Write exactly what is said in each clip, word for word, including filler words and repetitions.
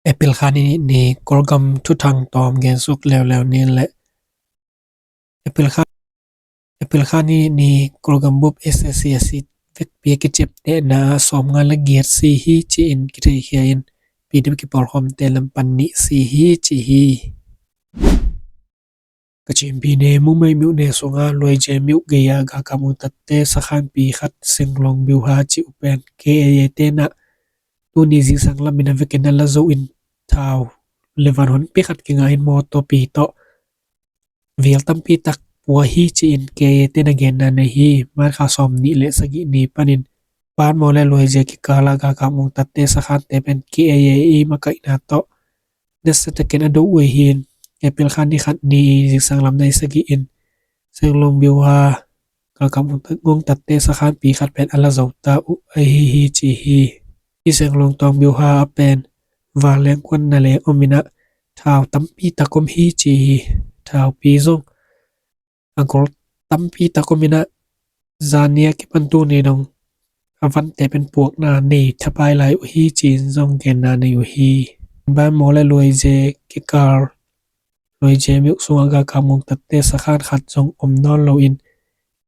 April kha ni nih ni Kawlgam thuthang tawm gensuk leuleu ni le April kha, April kha ni nih ni Kawlgam bup S A C S C vekpi a kiciaptehna ah sawmnga le giat si hi ci-in kitheikhia in, P D F kipawlkhawmte lam pan nih si hi ci hi. Kachin pyi ne Mukmai myone sunga Luaije myo gei-a galkap ngongtatte sakhanpi khat Senglong Byu Ha ci uh pen K I A te in ah tuni zingsang lam in a vekin a la zo in thau le van honpi khat kingah in mawtawpi tawh vial tampi tak pua hi ci-in K I A te in a genna nei hi. March kha sawmnih le sagih ni panin Banmo le Luaije kikal a galkap ngongtatte sakhante pen K I A i makaihna tawh nasia takin a do uh ahi hi. April kha ni khat ni zingsang lam nai sagih in Senglong Byu Ha galkap ngongtatte sakhanpi khat pen a la zo ta uh ahi hi ci hi. Hih Senglong Tawng Byu Ha a pen vanleng kuan na leng om in ah thau tampi tak om hi ci hi. Thaupi zong a gol tampi tak om in ah zani a kipan tuni dong a vante pen puakna nei thapai lai uh hi ci-in zong genna nei uh hi. Banmo le Luaije kikal Luaije myo sunga galkap ngongtatte sakhan khat zong om nawn lo in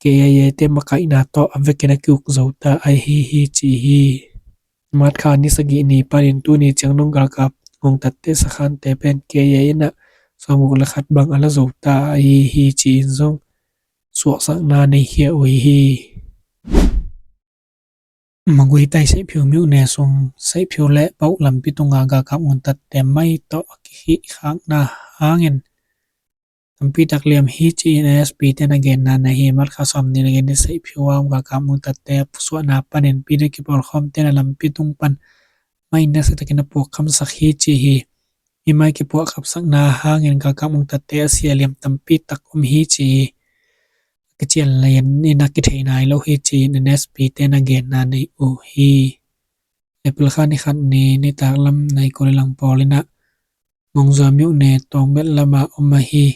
K I A te makaihna tawh a vekin a ki-uk zo ta ahi hi ci hi. March kha ni sagih ni panin tuni ciang dong galkap ngongtatte sakhante pen K I A in ah sawmguk le khat bang a la zo ta ahi hi ci-in zong suahsakna nei khia uh hi. Magway tai Saihphiu myone sung Saihphiu le Pauh lampi tunga galkap ngongtatte mai tawh a kikhihkhakna hangin tampi tak liam hi ci-in N S P te in a genna nei hi. March kha sawmnih le giat ni Saihphiu a om galkap ngongtatte a pusuahna panin P D F kipawlkhawmte in a lampi tung pan mai nasia takin a puak khamsak hi ci hi. Hih mai kipuak khamsakna hangin galkap ngongtatte a si a liam tampi tak om hi ci hi. Kician lian in a kithei nai lo hi ci-in N S P te in a genna nei uh hi. April kha ni khat ni nitak lam nai kua le lang pawl in ah Mongzua myone Tawngbet lam a om ahi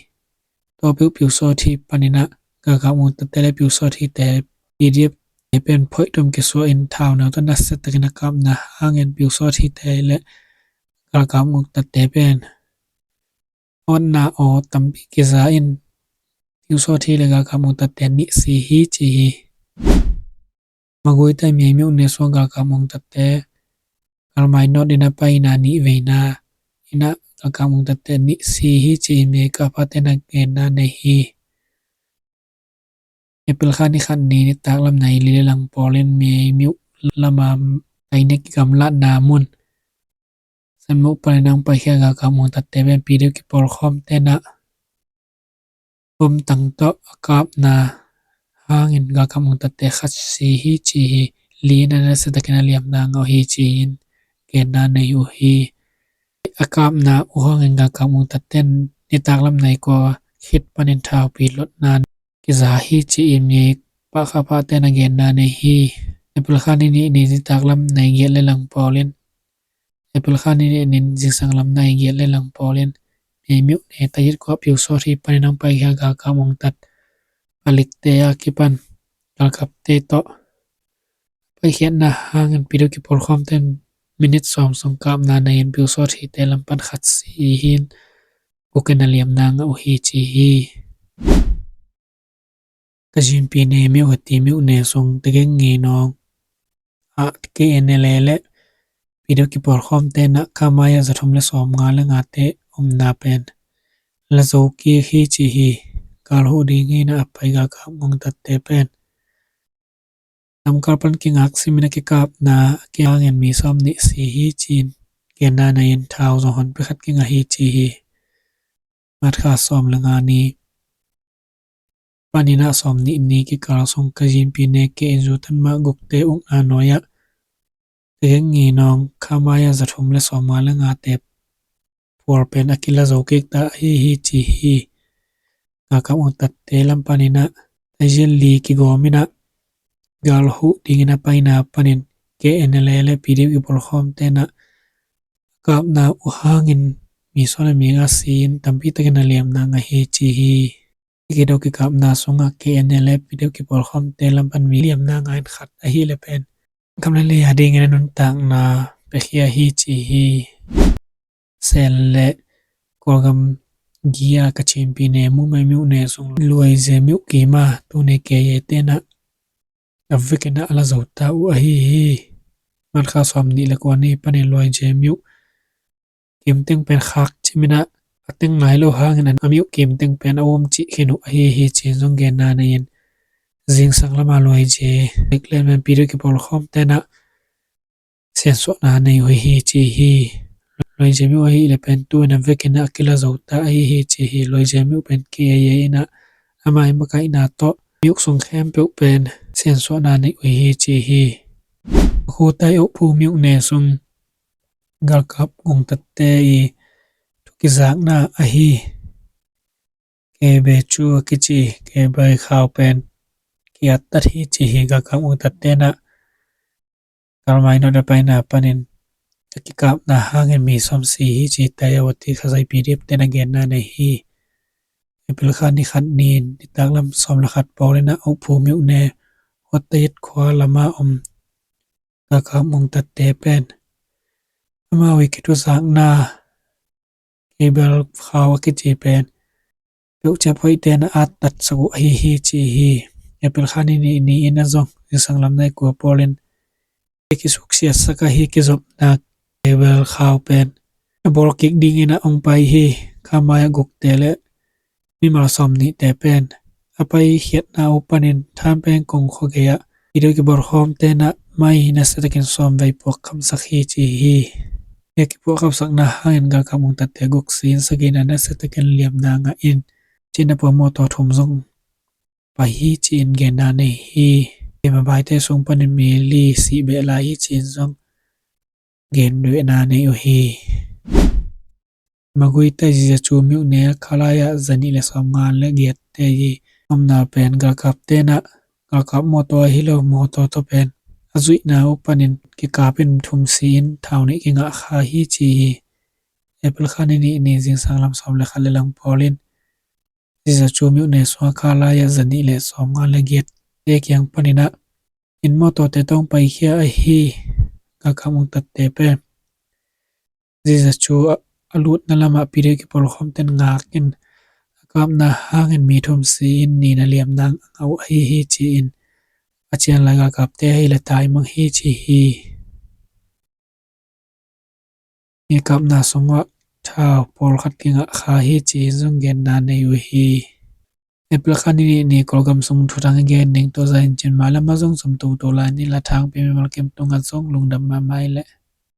Tawpeuh Pyusawthi panin ah galkap ngongtatte le Pyusawthite P D F te pen phoih dum kisuah in thau neu tawh nasia takin a kapna hangin Pyusawthite le galkap ngongtatte pen awtna aw tampi kiza in Pyusawthi le galkap ngongtatte nih si hi ci hi. Magway tai Myaing myone sung galkap ngongtatte galmai nawt in a paina nih veina in ah galkap ngongtatte nih si hi ci-in Myaing kapate in a genna nei hi. April kha ni khat ni nitak lam nai li le lang pawl in Myaing myo lam a tai nek kigamlatna mun Sanmuh panin a hong paikhia galkap ngongtatte pen P D F kipawlkhawmte in ah bom tang tawh a kapna hangin galkap ngongtatte khat si hi ci hi. Li in a nasia takin a liamna ngah uh hi ci-in genna nei uh hi. A kapna uh hangin galkap ngongtatte in nitak lam nai kua khit panin thaupi lotna kiza hi ci-in Myaing pahkhaphate in a genna nei hi. April kha ni nih ni nitak lam nai giat le lang pawl in April kha ni nih ni zingsang lam nai giat le lang pawl in Myaing myone tai giat kua Pyusawthi panin a hong paikhia galkap ngongtat palikte a kipan galkapte tawh paikhiatna hangin P D F kipawlkhawmte in minit sawm sung kapna nei in Pyusawthite lam pan khat si hi-in bukin a liamna ngah uh hi ci hi. Kachin pyi ne Myawaddy myone sung Tigeng Ngeinawng ah K N L A le P D F kipawlkhawmte in ah Khmer za thum le sawmnga le ngate omna pen la zo kik hi ci hi. Gal huh dingin a pai galkap ngongtatte pen lamkal pan kingak simin a kikapna a kihangin mi sawmnih si hi ci-in genna nei in thau zong honpi khat kingah hi ci hi. March kha sawm le nga ni panin a sawmnih ni kikal sung Kachin pyi ne K N U tan mah gukte ukna nuai-ah Tigeng Ngeinawng Khmer za thum le sawmnga le ngate phual pen a kila zo kik ta ahi hi ci hi. Galkap ngongtatte lam panin ah Taizian li kigawm in ah gal huh dingin a paina panin K N L A le P D F kipawlkhawmte in ah kapna uh hangin mi sawm le mi nga si-in tampi takin a liamna ngah hi ci hi. Kidawk kikapna sungah K N L A le P D F kipawlkhawmte lam pan mi liamna ngah in khat ahih leh pen gam le lei a dingin a nuntakna piakhia hi ci hi. Ten le Kawlgam gi-a Kachin pi ne Mumbai myone sung Luaije myo kima tuni K I A tenah a vekinah a la zota uh ahi hi. March kha sawm nih le kua ni panin Luaije myo kimteng pen khak ciminah a teng nai lo hangin a myo kimteng pen a um cih khin uh ahi hi ci-in zong genna nei-in, zingsang lama Luaije Miklen men pi deuh kipawlkhawm tenah siansuahna nei uh hi ci hi. Luaije myo ahi le pen tu-in a vekinah a kila zota ahi hi ci hi. Luaije myo pen K I A inah ama i makaihna tawh myo sung khempeuh pen siansuahna nei uh hi ci hi. Khutai Okphu myone sung galkap gungtatte i thu kizakna ahi Kebechu a kici Kebai khau pen ki-attat hi ci hi. Galkap gungtatte nah kalmai nota paina panin a kikapna hangin mi sawm si hi ci Tayawati Khazai P D F tenah genna nei hi. April kha ni khat ni-in nitaklam sawm le khat pawl inah Okphu myone Hotayet khua lama om galkap gungtatte pen amau i kithuzakna Kebel khau a kici pen peuhciap hoih tenah attatsak uh ahi hi ci hi. April kha ni nih ni-in a zong zingsang lam nai kua pawlin i kisuksiatsak ahi kizopna Kebel khau pen a bawl kik dingin a ong pai hi. Kha mai-ah gukte le mimal sawm nihte pen a paikhiatna uh panin Thampeng kong khua gei-ah pi deuh kipawlkhawm tenah mai nasiatakin sawm vei puak khamsak hi ci hi. Hia kipuah khamsakna hangin galkap gungtatte guk si-in sagihna nasiatakin liamna ngah in, cina pua mawtaw thum zong pai hi ci-in genna nei hi. Kei mabaite sung panin mi li sih beh lai hi ci-in zong genduhna nei uh hi. Magui tai Zizachu myone a khalai-ah zanih le sawmnga le giatte i omna pen galkap tenah galkap mawtaw ahi lo mawtaw tawh pen a zuihna uh panin kikapin thum si-in thau nih kingah kha hi ci hi. April kha ni nih ni zingsang lam sawm le khat le lang pawlin Zizachu myone sung a khalai-ah zanih le sawmnga le giatte kiang paninah in mawtawte tawh paikhia ahi galkap gungtatte pen Zizachu a lutna lamah pi deuh kipawlkhawm ten ngakin a kapna hangin mi thum si-in nina liamna ngah uh ahi hi ci-in a cian lai galkapte ahi le taimang hi ci hi. Hia kapna sungah thau pawlkhat kingah kha hi ci-in zong genna nei uh hi. April kha ni nih ni Kawlgam sung thuthang i gen ding tawh zah in cin mah lam a zong zum toto lai ni. La thangpi mimal kim tungah zong lungdam mahmah i leh